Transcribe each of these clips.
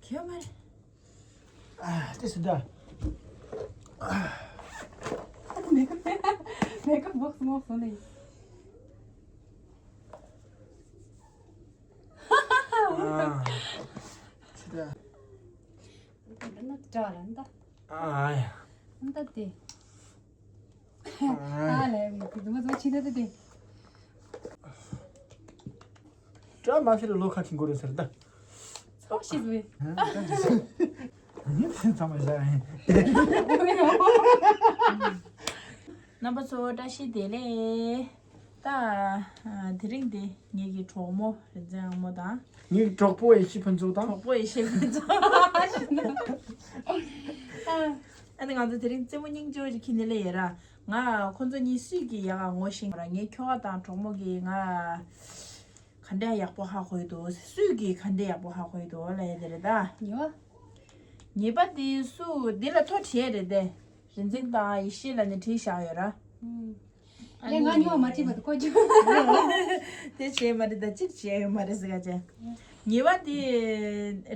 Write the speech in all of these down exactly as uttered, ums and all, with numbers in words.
ཁྱོད་མ་རེད། ཨ། དེ་སུ་ད། མེ་ཀ་མེ་ཀ་བོགས་མོགས་སོང་ནས། ཨ། སུ་ད། འདི་ནི་དྲ་ར་འདི། ཨ་ཡ། འདི་དེ། ཨ་ལས་མི་དེ་མ་བཟོ་ཆི་ད་དེ་དེ། དྲ་མ་ཤི་རུ་ལོ་ཁ་ཁྱིང་གོ་རེད་ཟེར་ད། ཚོགས་ཤིག་བས། ངས་དེ་ཚང་མ་བཞག་ཡིན། རྣམ་པ་ཚོ་བཀྲ་ཤིས་བདེ་ལེགས། ད་དེ་རིང་འདི་ངེད་ཀྱི་གྲོགས་མོ་རིན་ཆེན་ཨ་མོ་དང་། ངའི་གྲོགས་པོ་ཡེ་ཤེས་ཕུན་ཚོགས་དང་། གྲོགས་པོ་ཡེ་ཤེས་ཕུན་ཚོགས། ཨ་ནི་ང་ཚོ་དེ་རིང་རྩེད་མོ་སྙིང་རྗེ་བོ་ཞིག་ཁྱེར་ནས་སླེབས་ཡོད་ར། ང་ཁོ་ཚོ་གཉིས་སུས་ཀྱིས་ཡག་ག་ངོ་ཤེས་ར། ངའི་ཁྱོ་ག་དང་གྲོགས་མོ་གིས་ང་ག་འདྲ་ཡག་པོ་ཧ་གོ་ཡི་འདུག་སུས་ཀྱིས་ག་འདྲ་ཡག་པོ་ཧ་གོ་ཡི་འདུག་ལབ་ཡ་དེ་རེད་ད། ཉེས་པ། ཉེས་པ་དེ་སུ་འདི་ལ་ཐོ་བྲིས་རེད་དེ། རིན་ཆེན་དང་ཡེ་ཤེས་ལ་ནི་བྲིས་བཞག་ཡོད་ར། ཨ་ལས་ང་ནི་ཉོ་མ་བྲིས་པ་དུ་ཀོ་ཅུ། དེ་བྱས་མ་རེད་ད་ཅིག་བྱས་ཡོད་མ་རེད་ཟེར་ག་ཅེ། ཉེས་པ་དེ་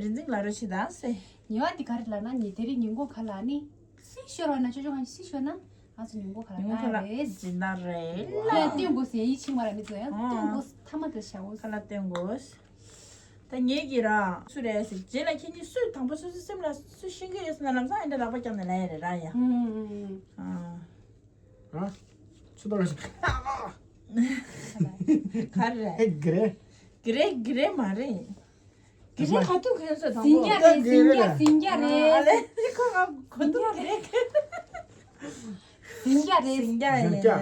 རིན་ཆེན་ལ་རོ་ཆེ་ད་སེ། ཉེས་པ་དེ་ག་རེ་ལབ་ན་ནི་དེ་རིང་ཉིན་གུང་ཁ་ལ་ནི་སི་ཤོར་བ་ན་ཅོ་ཅོ་གང་སི་ཤོར་ན་ང་ཚོ་ཉིན་གུང་ཁ་ལ་ཉིན་གུང་ཁ་ན་ལ་རེད། ཇི་ན་རེད་ལ། ལ་སྟོན་དགོས་སེ་ཡིད་ཆེས་མ་ར་མི་ཚོ་ཡང་སྟོན་དགོས་ཐ་མ་དེ་བྱའོ། ཁ་ལ་སྟོན་དགོས། ད་ངེད་ཀྱིས་ར་སུ་རེད་ཟེར་རྗེས་ལ་ཁྱེད་གཉིས་སུས་དང་པོ་སོ་སོའི་སེམས་ལ་སུ་ཤེས་ཀྱི་ཡོད་ཟེར་ན་ལམ་སང་ཨེ་འདྲ་ལག་པ་བརྐྱངས་ནས་ལ་ཡ་རེད་ར་ཡ། ཨུམ་ཨུམ་ཨུམ། ཨ། ཨ། ཆུ་ཏོག་ཞིག་ག་རེ་རེད། གི་རེ། གི་རེ་གི་རེ་མ་རེད། གི་རེ་ཁ་ཐུག་ཁན་སོ་དང་པོ། ཟིང་རྒྱ་རེད་ཟིང་རྒྱ་ཟིང་རྒྱ་རེད། ཨ་ལེ་ཁོ་ང་གོ་ཐུག་གི་རེད། ཟིང་རྒྱ་རེད། ཟིང་རྒྱ་ཡིན། ཟིང་རྒྱ།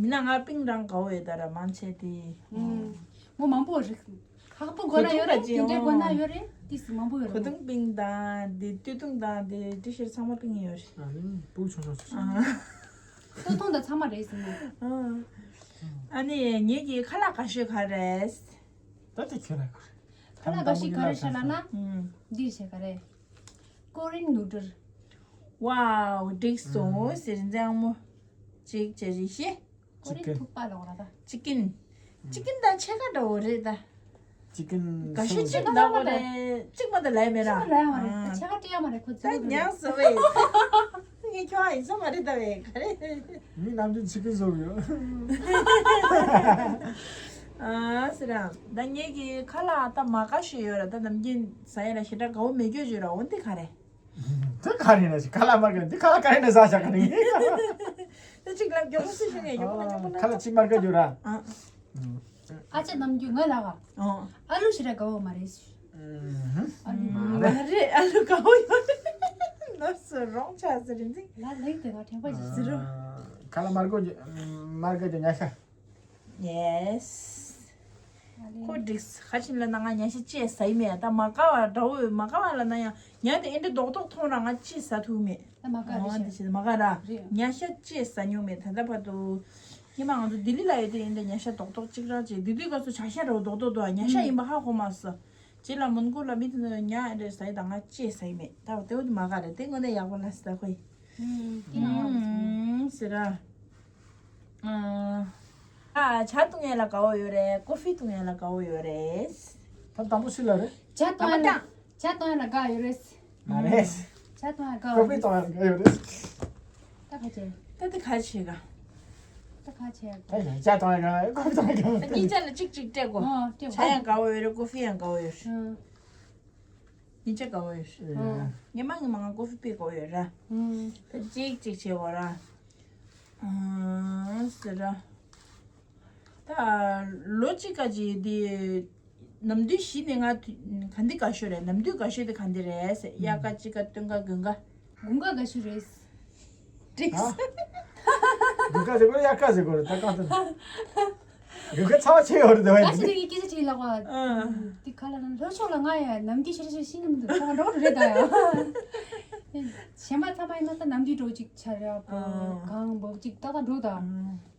མི་ན་ང་པིང་རང་ག་བོ་ཡོད་ད་ར་མང་ཆེ་དེ། ཨུམ། མོ་མང་པོ་རེད། ཁག་པོ་དགོས་ན་ཡོད་རེད། དེ་འདྲའི་དགོས་ན་ཡོད་རེད། ཏིས་མང་པོ་ཡོད་རེད། གོ་ཐུང་པིང་དང་དེ་སྟོད་ཐུང་དང་དེ་ཏི་ཤར་ཚང་མ་པིང་ཡོད་རེད། ཨ་ནི་སྤུ་གུ་ཆུང་ཆུང་སོ་སོ། ཨ། སྟོད་ཐུང་དང་ཚང་མ་རེད་ཟེར་ནས། ཨ་ནི་ངེད་ཀྱི་ཁ་ལག་ག་ཤོད་ག་རེད། ད་དེ་ཁྱོད་ལ་གོ་རེད། ཁ་ལག་ག་ཤོད་ག་རེད་ཤ་ལ་ན། ཨུམ། འདི་བྱེད་ག་རེད། ཀོ་རིན་ནུ་ཌལ། ཝའོ་འགྲིག་སོང་ཟེར་འཛམ་མོ། གཅིག་བྱས་རེ་ཤི། ཀོ་རིན་ཐུག་པ་ལོག་ར་ད། ཅི་ཀིན། ཅི་ཀིན་དང་ཕྱེད་ཀ་འདྲ་བོ་རེད་ད། ཅི་ཀིན་ག་ཤེད་ཅིག་འདྲ་བོ་རེད། གཅིག་མ་ད་ལས་མེད་ར། ལས་མ་རེད་ད་ཕྱེད་ཀ་སྤྲད་ཡ་མ་རེད་ཁོ་ད་ཚོ་ཉག་ཟེར་བས། ངས་ཁྱོད་ཨ་ཡིན་ས་མ་རེད་ད་བས་ག་རེད། མི་ནམ་རྒྱུན་ཅི་ཀིན་བཟོ་གི་ཡོད། ཨ་ཟེར་ར། ད་ངེད་ཀྱི་ཁ་ལག་ད་མ་དགའ་ཤོས་ཡོད་ར། ད་ནམ་རྒྱུན་ཟ་ཡ་ལ་ཞེ་དྲག་དགའ་བོ་མེད་རྒྱུ་ཡོད་ར། འོ་འདི་ག་རེད། འདི་ག་རེད་ན་ཞིག་ཁ་ལག་མ་དགའ་འདི་ཁ་ལག་ག་རེད་ན་ཟ་བཞག་ག་རེད། ད་ཅིག་ལབ་མགྱོགས་པོ་སུ་ཞིག་ནས་མགྱོགས་པོ་ལ་མགྱོགས་པོ་ལ། ཁ་ལག་ཅིག་མ་དགའ་རྒྱུ་ར། ཨ། ཨ་ཅག་ནམ་རྒྱུན་ང་ལ་བ། ཨ་ལུ་ཞེ་དྲག་དགའ་བོ་མ་རེད། ཨ་ལུ་མ་རེད། ཨ་ལུ་དགའ་བོ་ཡོད་རེད། ནོར་སོ་རོང་ཆ་ཟེར་རིན་ཚིག་ལ་ལེགས་དེ་ང་དྲན་པ་ཞིག་ཟེར་རོ། ཁ་ལག་མར་གོ་མར་གོ་ཉ་ཤ། Yes། ཁོ་འགྲིག་ཁ་ཆེམས་ལ་ན་ང་ཉ་ཤ་ཅེས་ཟ་ཡི་མེད་ད་མ་དགའ་བ་འདྲ་བོ་མ་དགའ་བ་ལ་ན་ཡང་ཉ་དེ་ཨེ་འདྲ་རྡོག་རྡོག་མཐོང་ར་ང་ཅེས་ཟ་ཐུབ་མེད། ད་མ་དགའ་རེད་ཨོ་ཤ། འདི་ཞེས་མ་དགའ་ར་རེད། ཉ་ཤ་ཅེས་ཟ་མྱོང་མེད་ད་ལྟ་བར་དུ། སྔོན་མ་ང་ཚོ་ལྡི་ལི་ལ་ཡོད་དུས་ཡིན་ད་ཉ་ཤ་རྡོག་རྡོག་གཅིག་ར་ཅེས་དེ་དུས་སྐབས་སུ་བྱ་ཤ་ར་རྡོག་རྡོག་འདུག་ཉ་ཤ་ཡིན་པ་ཧ་གོ་མ་སོང་། རྗེས་ལ་མོན་གྷོ་ལ་མི་དེ་ཚོ་ཉ་ཨེ་འདྲ་ཟ་ཡི་ད་ང་ཅེས་ཟ་ཡི་མེད་ད་དེ་བོ་དེ་མ་དགའ་རེད་དེ་དངོས་གནས་ཡག་པོ་ལ་ཟ་ཁོ་ཡི། ཨུམ། དེ་ནང་ལ་ཟེར་ར། ཨ། ཇ་བཏུང་ཡས་ལ་དགའ་བོ་ཡོད་རེད། ཀོ་ཧྥི་བཏུང་ཡས་ལ་དགའ་བོ་ཡོད་རེད། ད་དང་པོ་སུ་ལ་རེད། ཇ་བཏུང་ཡས་ལ། ཇ་བཏུང་ཡས་ལ་དགའ་ཡོད་རེད། མ་རེད། ཇ་བཏུང་ཡས་དགའ་ཀོ་ཧྥི་ཡོད་རེད། བཏུང་ཡས་དགའ་ཡོད་རེད། ད་ག་བྱེད། ད་དེ་ག་བྱེད་ག་ད་ག་བྱེད་ག་ད་ཇ་བཏུང་ཡས་དགའ་ཀོ་ཧྥི་བཏུང་ཡས་དགའ་ད་གཉིས་ཆ་ལ་གཅིག་གཅིག་སྤྲད་དགོས། ཨོ་སྤྲད་དགོས། ཇ་ཡང་དགའ་བོ་ཡོད་རེད་ཀོ་ཧྥི་ཡང་དགའ་བོ་ཡོད་རེད། ཨང་། ཉིན་ཆ་དགའ་བོ་ཡོད་རེད། ཨང་། ངས་མ་ངས་མ་ང་ཀོ་ཧྥི་པི་དགའ་བོ་ཡོད་ར། ཨང་། ད་གཅིག་གཅིག་བྱེད་དགོས་ར། ཨང་ཟེར་ར། ད་ལོ་གཅིག་ཀ་ཅིག་དེ་ནམ་དུས་བཞི་ནས་ང་ག་འདི་དགའ་ཤོས་རེད། ནམ་དུས་དགའ་ཤོས་དེ་ག་འདི་རེད་ཟེར། དབྱར་ཁ་དཔྱིད་ཁ་སྟོན་ཁ་དགུན་ཁ། དགུན་ཁ་དགའ་ཤོས་རེད། འགྲིག་ཨ། དགུན་ཁ་ཟེར་དགོས་དབྱར་ཁ་ཟེར་དགོས་རེད་ད་གང་ལྟར། དགུན་ཁ་ཚ་བ་ཆེ་ཡོད་རེད་ད་བ་ཡིན་ད་ཞེ་དེ་ངས་སྐད་ཆ་དྲིས་ལགས་པ། ཨ། དེ་ཁ་ལ་ན་ལྷོ་ཕྱོགས་ལ་ང་ཡ་ནམ་དུས་ཤི་རེ་ཤི་ཤི་ནི་མི་འདུག་ཚ་བ་འགྲོ་རེད་ད་ཡ། གཞན་པ་ཚང་མ་ཡིན་ན་ད་ནམ་དུས་འགྲོ་ཅིག་ཆ་ར་པོ་ཨ། གང་འབབ་ཅིག་ཏག་ཏག་འགྲོ་ད། ཨ།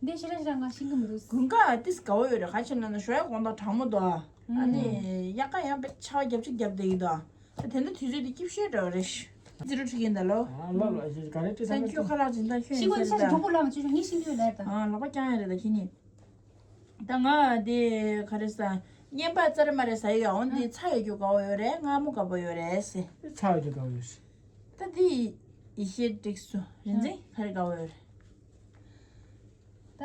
འདི་ཤི་ར་ཤི་ར་ང་ཤི་གི་མི་འདུག་དགུན་ཁ་ཏིས་དགའ་བོ་ཡོད་རེད་ག་ཕྱིར་ན་ན་ཞོ་ཡ་དགོང་དག་གྲང་མོ་འདུག་ཨ་ནི་དབྱར་ཁ་ཡང་དཔེ་ཆར་པ་རྒྱབ་ཅིག་རྒྱབ་བསྡད་ཀྱི་འདུག་ད་དེ་འདྲ་དུས་ཚོད་དེ་སྐྱིད་ཤོས་འདྲ་བོ་རེད། ཛི་རོ་ཁྲི་གིན་ད་ལོ། ཨ་ལ་ལ་ཞེས་ག་རེ་བྲིས་ས་ཁྱོད་ཁ་ལག་ཅིག་ད་ཁྱོད་ཤི་ཡིན་གོ་ས་ཆ་ཞིག་གྲོགས་པོ་ལ་མ་བཅོས་ཤོག་ངས་ཤི་འདོད་ལས་ད། ཨ་ལག་པ་རྐྱང་ཡ་རེད་ད་ཁྱེད་གཉིས། ད་ང་དེ་ག་རེ་ཟ། བརྙན་པ་ཙར་མ་རེ་ཟ་ཡོད། འོན་ཏེ་ཚ་ཡོད་རྒྱུ་དགའ་བོ་ཡོད་རེད། ང་མོ་དགའ་བོ་ཡོད་རེད་ཟེར། ཚ་ཡོད་རྒྱུ་དགའ་བོ་ཡོད་རེད། ད་དེ་ཡེ་ཤེས་འགྲིག་སོང་། རིག་འཛིན་ག་རེ་དགའ་བོ་ཡོད་རེད། ད་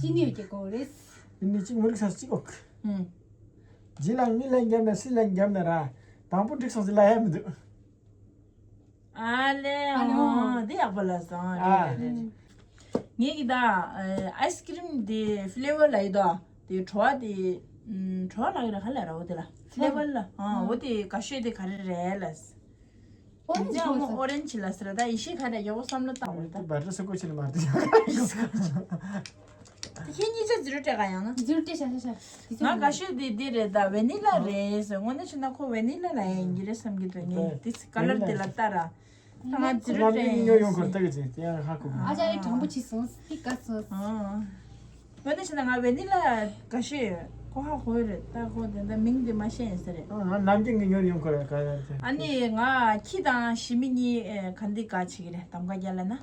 ཅི་ནས་ཡོད་ཀྱི་གོ་རེད། མི་ནི་གཅིག་མི་རིག་ས་གཅིག་འོག་ཧུམ། རྗེས་ལ་མི་ལ་འགྱམ་ན་སུ་ལ་འགྱམ་ན་ར། དང་པོ་འགྲིག་སོང་ཟེར་ལ་ཡ་མི་འདུག་ཨ་ལེ། ཨ་ལེ། ཨོ། འདི་ཡག་པོ་ལ་སོང་། ཨ། རེད་རེད་རེད། ངས་ཀྱི་ད་ཨ་ཨའི་སི་ཀི་རིམ་དེ་ཕི་ལེ་བར་ལ་ཡོད་དོ། དེ་བྲོ་བ་དེ་ཨམ་བྲོ་བ་ལ་ཡོད་ར། ག་ལ་ར་འོ་དེ་ལ་ཕི་ལེ་བར་ལ། ཨ་འོ་དེ་དགའ་ཤོས་དེ་ག་རེ་རེད་ལ། ཨོ་རེན་ཇི་ཨོ་ཨོ་རེན་ཇི་ལ་ཟེར། ད་ཡེ་ཤེས་ག་རེ་ཡོད་བསམ་བློ་བཏང་བ་ད། འབར་སོ་ཀོ་ཆེ་ནི་མ་རེད། ཁྱེད་གཉིས་ཆ་ཛི་རོ་སྤྲད་ག་ཡང་ན། ཛི་རོ་སྤྲད་ཤ་ཤ་ཤ། ང་དགའ་ཤོས་དེ་འདི་རེད། ད་ཝེ་ནི་ལ་རེད་ཟེར། དངོས་གནས་བྱས་ན་ཁོ་ཝེ་ནི་ལ་ལ་ཡིན་གྱི་རེད་བསམ་གྱི་འདུག་ངས་དེ་ཚེ་ཀ་ལར་དེ་ལ་ལྟ་ར། ད་ང་ཛི་རོ་སྤྲད་ཡིན་ཉོ་ཡོང་གོ་ཟེར། ལྟ་གི་ཅིག་དེ་ཡང་ཧ་གོ་གི་ཨ་ཅག་ཡི་དྲང་པོ་བྱས་སོང་། སི་ཀ་སོང་། ཨ། དངོས་གནས་བྱས་ན་ང་ཝེ་ནི་ལ་དགའ་ཤོས་ཡོད། ཁོ་ཧ་གོ་ཡོད་རེད། ད་ཁོ་དེ་འདྲ་མིང་དེ་མ་ཤེས་ཡིན་ས་རེད། ཨ་ང་ནམ་རྒྱུན་ངས་ཉོ་ཡོང་གོ་རེད་ག་ཡ་ཟེར། ཨ་ནི་ང་ཁྱི་དང་ཞི་མི་གཉིས་ཨེ་ག་འདི་དགའ་བྱེད་ཀྱི་རེད། གདམ་ག་རྒྱག་ལ་ན།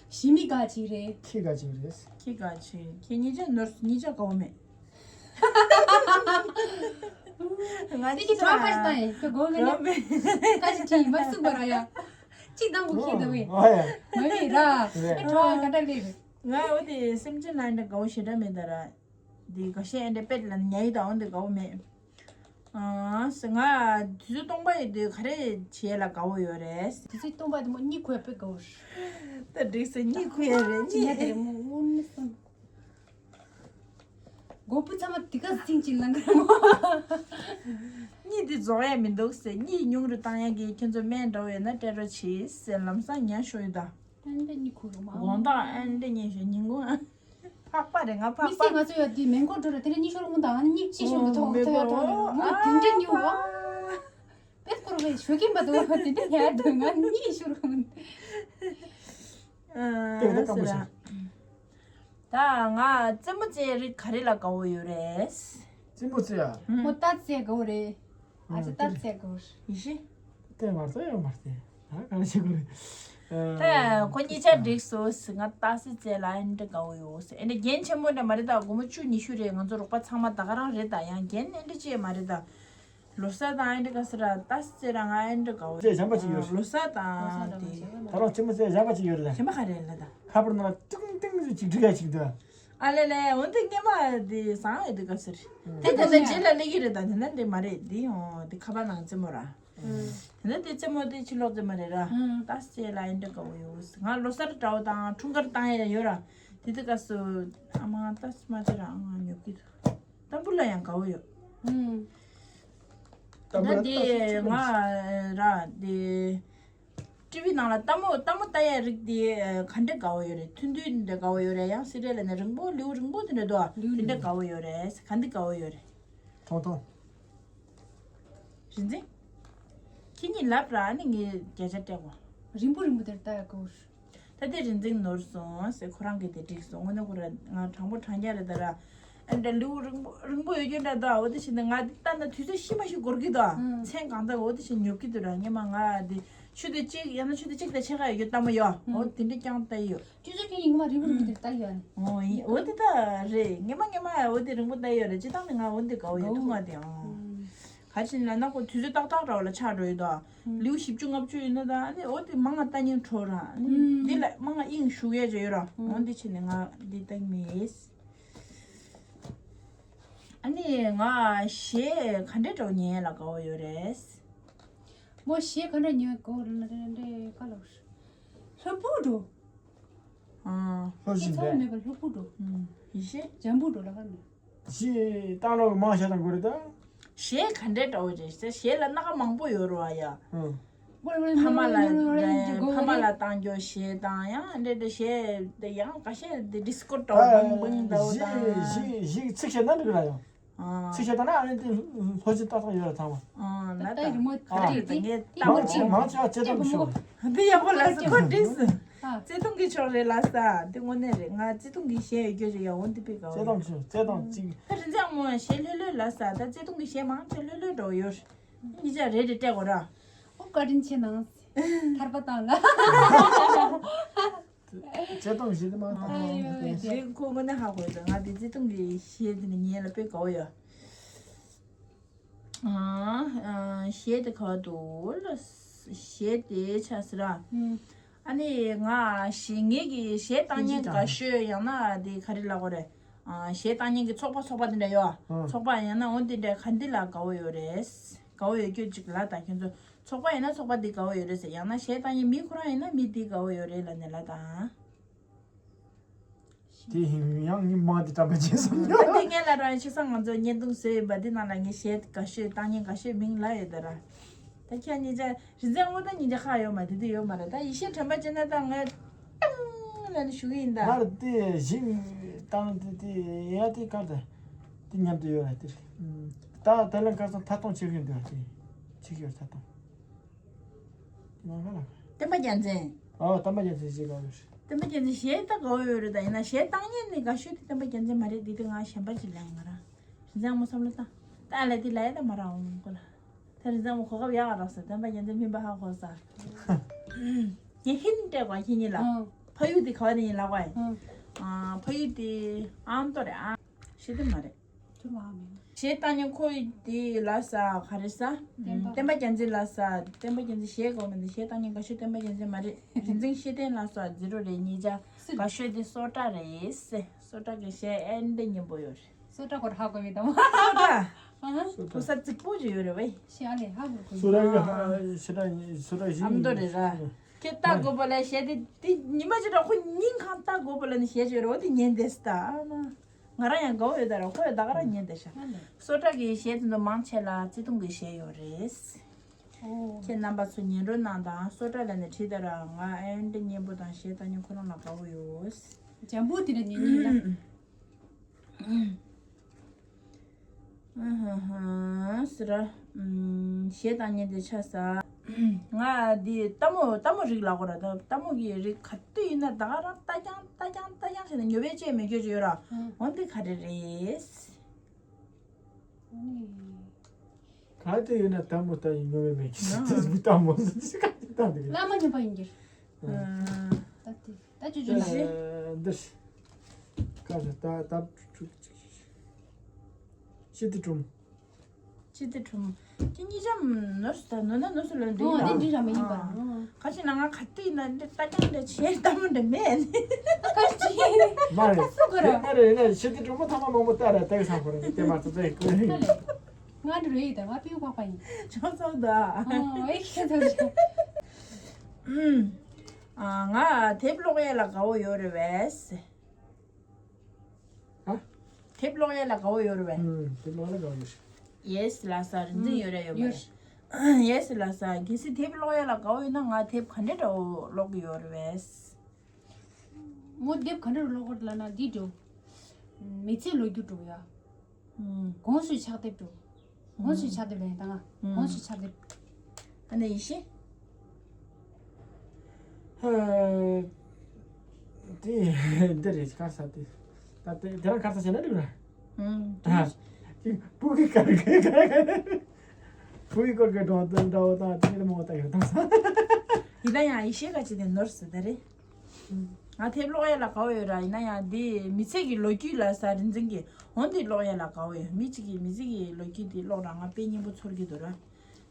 ཞི་མི་དགའ་བྱེད་རེད། ཁྱི་དགའ་བྱེད་རེད། ཁྱི་དགའ་བྱེད། ཁྱི་གཉིས་ཆ་ནོར་གཉིས་ཆ་དགའ་བོ་མེད། ང་ཁྱི་ཁྱི་ཁྲོ་བ་ཁ་ཞིག་བཏང་ཡིན། ཁྱོད་དགོས་མེད་ན། དགའ་བོ་མེད། ཁ་ཞིག་ཁྱི་ཡིན་མ་སུ་བར་ཡ། གཅིག་དང་པོ་ཁྱི་འདུག་བས། ཨོ་ཡ། མ་རེད་ར། རེད། ཁྱོད་ཁྲོ་བ་ག་འདྲ་སླེབས་རེད། ང་འོ་དེ་སེམས་ཅན་ལ་འདྲ་དགའ་བོ་ཞེ་དྲག་མེད་ད་ར། འདི་འགའ་ཤས་ཨེ་འདྲ་པེད་ལ་ཉལ་ཡི་ད། འོ་འདི་དགའ་བོ་མེད། ཨ་ང་དུས་ཚོད་སྟོང་པ་ཡི་དུས་ག་རེ་བྱེད་ལ་དགའ་བོ་ཡོད་རེད། དུས་ཚོད་སྟོང་པ་དེ་མོ་གཉིད་ཁུག་ཡ་དཔེ་དགའ་བོ་རེད། ད་འགྲིག་སོང་། གཉིད་ཁུག་ཡ་རེད། གཉིད་ཡ་དེ་རེད་མོ། དངོས་གནས་སོང་། མགོ་བུ་ཚང་མ་དེ་ག་ཟིང་ཅིག་ལངས་གི་རེད་མོ། གཉིད་དེ་རྫོགས་ཡ་མི་འདུག་ཟེར། གཉིད་ཉུང་རུ་བཏང་ཡ་གི་ཁྱེད་ཚོ་སྨན་འདྲ་བོ་ཡོད་ན་སྤྲད་རོགས་གྱིས་ཟེར། ལམ་སང་ཉལ་ཤོར་ཡོད་ད། ཨ་འདྲ་གཉིད་ཁུག་རུ་མ། དགོང་དག་ཨ་འདྲ་ཉལ་ཤོར། ཉིན་གུང་ཨ། ཕག་པ་རེད་ང་ཕག་པ། དམིགས་བསལ་ང་ཚོ་ཡ་དེ་མེ་འཁོར་འགྲོ་ར། དེ་ནས་གཉིད་ཤོར་འོང་དང་གཉིད་ཅི་ཤོར་འདུག་ཐོག་ཐོག་ཐོག་མོ་དེ་འདྲ་གཉིད་འོ། དཔེ་སྐོར་བའི་ཞོ་ཀིན་པ་འདུག་དེ་འདྲ་ཡ་འདུག་ང་གཉིད་ཤོར་འོང་། དེ་ད་སྐམ་པོ་ཞིག་ད་ང་རྩེད་མོ་རྩེ་རིགས་ག་རེ་ལ་དགའ་བོ་ཡོད་རེད། རྩེད་མོ་རྩེ་ཡ། མོ་རྟ་རྩེ་དགའ་བོ་རེད། ང་ཚོ་རྟ་རྩེ་དགའ་བོ་རེད། ཡེ་ཤེས། ལྟས་མ་རྩེ་ཡོད་མ་རྩེ། ད་གང་བྱེད་དགོས་རེད། ད་ཁོ་གཉིས་ཆ་འགྲིག་སོང་ཟེར། ང་རྟ་རྩེ་རྩེ་ལ་ཨེ་འདྲ་དགའ་བོ་ཡོད་ཟེར། ཨེ་འདྲ་རྒྱན་ཆེན་པོ་འདྲ་མ་རེད་ད། སྒོར་མོ་བཅུ་ཉི་ཤུ་རེད། ང་ཚོ་རོགས་པ་ཚང་མ་ད་ག་རང་རེད་ད། ཡང་རྒྱན་ཨེ་འདྲ་ཅིག་མ་རེད་ད། ལོ་གསར་དང་ཨེ་འདྲ་ག་ས་ར་རྟ་རྩེ་ར་ང་ཨེ་འདྲ་དགའ་བོ་རེད། རྩེ་གཞན་པ་ཅིག་ཡོད་རེད། ལོ་གསར་དང་དེ། ད་རང་རྩེད་མོ་རྩེ་གཞན་པ་ཅིག་ཡོད་རེད་ད། གཞན་པ་ག་རེ་ལ་ད། ཁ་པར་ནང་ལ་ཏིང་ཏིང་ཅིག་འབྲི་ཡ་ཅིག་འདུག་ཨ་ལེ་ལེ། འོན་ཏེ་སྔས་མ་དེ་བཟང་ཡོད་དེ་ག་ཟེར། དེ་དེ་ལ་རྗེས་ལ་སླེབས་ཀྱི་རེད་ད། དེ་ན་དེ་མ་རེད་དེ། ཨོ་དེ་ཁ་པར་ནང་རྩེད་མོ་ར། དེ་ན་དེ་རྩེད་མོ་དེ་ཕྱི་ལོགས་རྩེད་མོ་རེད་ར། ད་རྩེ་ལ་ཨེ་འདྲ་དགའ་བོ་ཡོད། ང་ལོ་གསར་འདྲ་བོ་དང་འཁྲུངས་སྐར་བཏང་ཡ་ཡོད་ར། དེ་དེ་ག་སུ་ཨ་མ་ད་སུ་མ་ཚེ་ར་ཨ་ང་ཉོབ་ཀྱི་འདུག་ཏམ་བུ་ལ་ཡང་དགའ་བོ་ཡོད། ད་དེ་ང་ར་དེ། ཊི་ཝི་ནང་ལ་ལྟད་མོ་ལྟད་མོ་ལྟ་ཡ་རིགས་དེ་ག་འདྲ་དགའ་བོ་ཡོད་རེད། ཐུང་ཐུང་འདྲ་དགའ་བོ་ཡོད་རེད། ཡང་སི་རི་ཡལ་ལ་ནི་རིང་པོ་ལེའུ་རིང་པོ་དེ་འདྲ་འདུག་ཨ། དེ་འདྲ་དགའ་བོ་ཡོད་རེད། ག་འདི་དགའ་བོ་ཡོད་རེད། ཐོང་ཐོང་། རིག་འཛིན། ཁྱེད་གཉིས་ལབ་ར་ནི་ངས་བརྒྱ་ཆ་སྤྲད་གོ། རིང་པོ་རིང་པོ་དེར་ལྟ་ཡ་དགའ་བོ་རེད། ད་དེ་རིག་འཛིན་ནོར་སོང་ཟེར། ཁོ་རང་གིས་དེ་འགྲིག་སོང་། དངོས་གནས་ཁོ་ར་ང་དྲང་པོ་དྲང་རྐྱང་རེད་ད་ར། ཨ་འདྲ་ལེའུ་རིང་པོ་རིང་པོ་ཡོད་རྒྱུ་འདྲ་འདུག་འོ་དེ་བྱས་ནས་ང་འདི་ལྟ་ན་དུས་ཚོད་ཤི་མ་ཤི་འགོར་གི་འདུག་མཚན་གང་ལྟར་འོ་དེ་བྱས་ཉོབ་ཀྱི་འདུག་ར། སྔས་མ་ང་འདི་ཆུ་ཚོད་གཅིག་ཡང་ན་ཆུ་ཚོད་གཅིག་དང་ཕྱེད་ཀ་ཡོད་རྒྱུ་ལྟད་མོ་ཡོད། འོ་དེ་འདྲ་རྐྱང་ལྟ་ཡི་ཡོད། ཆུ་ཚོད་གཅིག་ཡིན་མ་རིང་པོ་རིང་པོ་དེ་ལྟ་ཡི་ཡོད། འོ་ཡིན། འོ་དེ་ད་རེད། སྔས་མ་སྔས་མ་འོ་དེ་རིང་པོ་ལྟ་ཡི་ཡོད་རེད། སྤྱིར་བཏང་ནས་ང་འོ་དེ་དགའ་བོ་ཡོད་ཐུག་ང་དེ་ཨང་། ག་ཅི་ལབ་ན་ཁོ་དུས་ཚོད་ཏག་ཏག་འདྲ་བོ་ལ་ཆགས་འགྲོ་ཡོད་དོ། ལེའུ་བཞི་བཅུ་ལྔ་བཅུ་ཡོད་ན་ད་ཨ་ནི་འོ་དེ་མང་ང་ལྟ་སྙིང་བྲོ་ར། ཨ་ནི་འདི་ལ་མང་ང་དབྱིངས་ཞུགས་ཡས་ཅིག་ཡོད་ར། འོ་འདི་བྱས་ནས་ང་འདི་ལྟ་གི་མེད། ཨ་ནི་ང་གཞས་ག་འདྲའི་འདྲ་བོ་ཉན་ལ་དགའ་བོ་ཡོད་རེད། མོ་གཞས་ག་འདྲ་ཉན་དགའ་བོ་རེད་ན་དེ་འདྲའི་དཀའ་ལས་ཁག་པོ་འདུག་ཨ། ལྷོ་ཁྱེད་བཞིན་ཚོར་བ་པས། མེད་པ་ལྷུག་པོ་འདུག་ཡིན་ཤེས། འཇམ་པོ་འདུག་ལ་ཁ་ནས། གཞས་བཏང་ལོག་མང་ཤ་དང་དགོས་རེད་ད། གཞས་ག་འདྲའི་འདྲ་བོ་རེད་ཟེར། གཞས་ལ་སྣ་ཁ་མང་པོ་ཡོད་རེད་བ་ཡ། ཨང་། ཕ་མ་ལ་ཕ་མ་ལ་བཏང་རྒྱུ་གཞས་དང་ཡང་འདྲ་འདྲ་གཞས་དེ་ཡང་ཁ་ཤས་དེ་ཌིས་ཀོ་འདྲ་བོ་བང་བང་འདྲ་བོ་དང་། གཞས་གཞས་གཞས་ཚིག་བཤད་ན་འགྲིག་ར་ཡང་། ཨང་། ཚིག་བཤད་ད་ན་ཨ་ནི་དེ་ལྷོ་སྤྱི་ཏག་ཏག་ཡོད་ར་ཚང་མ། ཨང་། ན་ད་ད་རི་མོ་ཨ་ག་རེ་དེ་ངས་ད་མང་ཆེ་མང་ཆེ་བ་ཅེ་ཏོང་ཤོ། འདི་ཡག་པོ་ལ་སོ་ཁོ་འགྲིག་སོང་། ཨ། བརྩེ་དུང་གི་ཕྱོགས་རེད་ལ་ས། འདི་དངོས་གནས་རེད། ང་བརྩེ་དུང་གི་གཞས་ཡོད་རྒྱུ་རེད་ཡ། འོ་འདི་པའི་དགའ་བོ་བརྩེ་དུང་ཤོ་བརྩེ་དུང་གཅིག་ད་རིན་ཆེན་མོ་གཞས་ལྷོད་ལྷོད་ལ་ས། ད་བརྩེ་དུང་གི་གཞས་མང་ཆེ་ལྷོད་ལྷོད་འགྲོ་ཡོད། གཉིས་ཆ་རེ་རེ་སྤྲད་དགོས་ར། ཨོ་བཀའ་དྲིན་ཆེ་གནང་། ཐར་པ་བཏང་ལ། བྱེད་སྟངས་ཞིག་དེ་མ་ཨ་ཡོད་དེ་ཁོ་དངོས་གནས་ཧ་གོ་ཡོད། ང་དེ་བརྩེ་དུང་གི་གཞས་དེ་ནི་ཉན་ལ་དཔེ་དགའ་བོ་ཡོད། ཨ་ཨ་གཞས་དེ་ག་བ་འདུག་ལ། གཞས་དེ་ཆགས་སི་ར། ཨ་ནི་ང་གཞས་ངེད་ཀྱི་གཞས་བཏང་མཁན་དགའ་ཤོས་ཡང་ན་དེ་ག་རེ་ལབ་དགོས་རེད། ཨ་གཞས་བཏང་མཁན་གྱི་ཚོགས་པ་ཚོགས་པ་དེ་འདྲ་ཡོད། ཨ་ཚོགས་པ་ཡང་ན་འོ་དེ་འདྲ་ག་འདི་ལ་དགའ་བོ་ཡོད་རེད། དགའ་བོ་ཡོད་རྒྱུ་ཅིག་ལ་ད་ཁྱོད་ཚོ་ཚོགས་པ་ཡིན་ན་ཚོགས་པ་འདི་དགའ་བོ་ཡོད་རེད་ཟེར། ཡང་ན་གཞས་བཏང་མཁན་མི་ཁོ་རང་ཡིན་ན་མི་འདི་དགའ་བོ་ཡོད་རེད་ལབ་ནས་ལབ་དང་། དེ་ཡང་ངའི་མ་དེ་དྲན་པ་བརྗེད་སོང་། ད་དེ་ངས་ལ་རང་ཆེ་ས་ང་ཚོ་བརྙན་ཐུང་བཟོས་ཡིན་པ་འདི་ནང་ལ་ངས་གཞས་དགའ་ཤོས་བཏང་མཁན་དགའ་ཤོས་མིང་ལབ་ཡོད་ད་ར། ད་ཁྱེད་གཉིས་ཆ་རིན་ཆེན་དངོས་ད་གཉིས་ཆ་ཁག་ཡོད་མ་རེད། དེ་འདྲ་ཡོད་མ་རེད། ད་ཡེ་ཤེས་དྲན་པ་བརྗེད་ན་ད་ངས་ཏང་ལབ་ནས་ཞུ་གི་ཡིན་ད། ང་ར་དེ་བཞིན་བཏང་དེ་དེ་ཡ་དེ་ཀར་ད་དེ་མཉམ་དུ་ཡོད་ར་དེ། ད་དེ་ལ་ཁ་སང་ཐ་སྟོང་ཆེ་གི་འདུག་དེ་ཆེ་གི་ཡོད་ཐ་སྟོང་། དེ་མ་ག་ལ། བསྟན་པ་རྒྱལ་མཚན། ཨོ་བསྟན་པ་རྒྱལ་མཚན་ཞིག་ག་ཡོད། བསྟན་པ་རྒྱལ་མཚན་གཞས་ད་དགའ་བོ་ཡོད་རེད། ད་ཡིན་ན་གཞས་བཏང་མཁན་ནི་དགའ་ཤོས་དེ་བསྟན་པ་རྒྱལ་མཚན་མ་རེད། དེ་དེ་ང་གཞན་པ་ཅིག་ལབ་ཡིན། ང་རང་རིན་ཆེན་དངོས་བསམ་བློ་བཏང་། ད་ལ་དེ་ལ་ཡ་ད་མ་ར་འོང་གོ་ལ། ད་རིན་ཆེན་དངོས་གོ་སྐབས་ཡག་ག་རག་ས། བསྟན་པ་རྒྱལ་མཚན་མིན་པ་ཧ་གོ་ས། ངས་ཧིན་སྤྲད་གོ་ཁྱེད་གཉིས་ལ། ཨང་། ཕ་ཡུལ་དེ་ག་བ་ནས་ཡིན་ལབ་གོ་ཡིན། ཨང་། ཨ་ཕ་ཡུལ་དེ་ཨ་མདོ་རེད་ཨ། ཤེས་དེ་མ་རེད། ཅུང་མ་མིན། གཞས་བཏང་མཁན་ཁོ་དེ་ལ་ས་ག་རེ་ས། བསྟན་པ། བསྟན་པ་རྒྱལ་མཚན་ལ་ས། བསྟན་པ་རྒྱལ་མཚན་གཞས་གོ་མིན་འདུག་གཞས་བཏང་མཁན་དགའ་ཤོས་བསྟན་པ་རྒྱལ་མཚན་མ་རེད། རིག་འཛིན་ཤེས་ལྡན་ལ་ས་ཛི་རོ་རེད། ཉིས་ཆ་དགའ་ཤོས་དེ་སོ་ཏྲ་རེད་ཟེ། སོ་ཏྲ་གི་གཞས་ཨེ་འདྲ་སྙན་པོ་ཡོད་རེད། སོ་ཏྲ་སྐོར་ཧ་གོ་མི་དང་། སོ་ཏྲ། ཨ་ཧ། གོ་ས་རྫིག་པོ་ཅིག་ཡོད་རེད་བས། ཤི་ཨ་ལེ་ཧ་གོ་གོ་སོ་ཏྲ་གི་ཧ་སོ་ཏྲ་སོ་ཏྲ་ཞིག་ཨ་མདོ་རེད་ར། ཁྱེད་ལྟ་དགོས་པ་ལས་གཞས་དེ་དེ་ཉི་མ་ཅིག་ར་ཁོ་སྙིང་ཁང་ལྟ་དགོས་པ་ལ་ནི་གཞས་ཅིག་ཡོད་རེད། འོ་དེ་ཉན་བསྡད་སི་ད་ཨ་མ། ང་རང་ཡང་དགའ་བོ་ཡོད་ད་ར། ཁོ་ཡང་ད་ག་རང་ཉན་བསྡད་ཤག་སོ་ཏྲ་གི་གཞས་དེ་ཚོ་མང་ཆེ་ལ་བརྩེ་དུང་གི་གཞས་ཡོད་རེད། ཨོ། ཁྱེད་རྣམ་པ་ཚོ་ཉན་རོགས་གནང་དང་། སོ་ཏྲ་ལབ་ནས་བྲིས་ད་ར། ང་ཨེ་འདྲ་སྙན་པོ་དང་གཞས་བཏང་མཁན་ཁོ་རང་ལ་དགའ་བོ་ཡོད། འཇམ་པོ་དེ་འདྲ་ཉན་ཉན་ན། ཨ་ཧ་ཧ་ཟེར་ར། ཨུམ། གཞས་བཏང་མཁན་དེ་ཆགས་ས། ང་འདི་ལྟད་མོ་ལྟད་མོ་རིགས་ལབ་དགོས་ར། ད་ལྟད་མོ་གི་རིགས་ག་དུས་ཡིན་ན་ད་ག་རང་ལྟ་རྐྱང་ལྟ་རྐྱང་ལྟ་རྐྱང་བྱས་ནས་ཉོབ་པའི་ཅེས་མི་སྐྱོ་ཅིག་ཡོད་ར། ཨང་། འོ་འདི་ག་རེ་རེད། ག་དུས་ཡིན་ན་ལྟད་མོ་ལྟ་ཡིན་ཉོབ་པའི་མི་སྐྱོ་ཅིག་ལྟད་མོ་ཟེར་ག་དུས་ལྟ་འདུག་བླ་མ་མཉམ་པ་ཡིན་གྱི། ཨང་། ད་དེ་ད་ཅི་ཅི་ལ། འདིར་ག་ཟེར་ད་ད་ཅི་དེ་གྲུམ། ཅི་སྟེ་གྲུམ། ཁྱེད་གཉིས་ཆ་ནོར་སུ་ད་ནོར་ན་ནོར་སུ་ལ་འགྲིག་ཨོ་ལ། དེ་འགྲིག་ར་མ་ཡིན་པ། ཨ། ཁ་ཅིག་ན་ང་ག་དུས་ན་འདི་ལྟ་རྐྱང་འདྲ་བྱེད་ལྟ་མོ་འདྲ་མེད་ནི། ཁ་ཅིག་མ་རེད། ད་སུ་ག་ར། དེ་ང་རེད་ན་ཤི་དེ་གྲུམ་མོ་ཐ་མ་མང་པོ་ལྟ་ར་ལྟ་གི་ས་ཁོ་རེ་དེ་མ་ཚོ་ཚོ་ཡི་ཁོ་རེ། ང་འགྲོ་རེ་ཡི་ད་ང་པིའུ་པག་པ་ཡིན། ཆོག་ཆོག་ད། ཨོ་ཨེ་ཁྱེད་ཚོ་ཆོག་ཨ་ང་དེབ་ཀློག་ཡས་ལ་དགའ་བོ་ཡོད་རེད་བས། ཨ། དེབ་ཀློག་ཡས་ལ་དགའ་བོ་ཡོད་རེད་བས། ཨུམ། དེབ་ཀློག་ཡས་ལ་དགའ་བོ་ཡོད་རེད། ཡེས་ལ་ས་རིན་འཛིན་ཡོད་རེད་ཡོད་མ་ཡོད་རེད། ཡེས་ལ་ས་གལ་སྲིད་དེབ་ཀློག་ཡས་ལ་དགའ་བོ་ཡོད་ན་ང་དེབ་ག་འདྲ་འདྲ་བོ་ཀློག་གི་ཡོད་རེད་བས། མོ་དེབ་ག་འདྲ་ཀློག་གི་ལ་ན་འདི་འགྲོ། མི་ཚེའི་ལོ་རྒྱུས་འགྲོ་ཡ། ཨུམ། གོང་ཞུས་ཕྱག་དེབ་འགྲོ། གོང་ཞུས་ཕྱག་དེབ་ལེན་དང་། ཨུམ། གོང་ཞུས་ཕྱག་དེབ། ཨ་ནི་ཡེ་ཤེས། ཧ། དེ་འདི་རེད་གར་ས་དེ། ད་དེ་དེ་རང་གར་ས་བྱས་ན་འགྲིག་ར། ཨུམ། ཨ། དེ་སྤུ་གུའི་གར་གར་གར་གར། སྤུ་གུའི་སྐོར་གྱི་སྒྲུང་དང་འདྲ་བོ་དང་དེ་མོ་ད་ཡོད་དང་ས། ཡིན་ན་ཡང་ཡེ་ཤེས་ག་ཅི་དེ་ནོར་སི་ད་རེད། ང་དེབ་ཀློག་ཡས་ལ་དགའ་བོ་ཡོད་ར། ཡིན་ན་ཡང་འདི་མི་ཚེ་གི་ལོ་རྒྱུས་ལ་ས་རིན་འཛིན་གྱི་འོ་འདི་ཀློག་ཡས་ལ་དགའ་བོ་ཡོད། མི་གཅིག་གིས་མི་ཚེ་གི་ལོ་རྒྱུས་འདི་ཀློག་ར་ང་དཔེ་སྙིང་པོ་ཚོར་གྱི་འདུག་ར།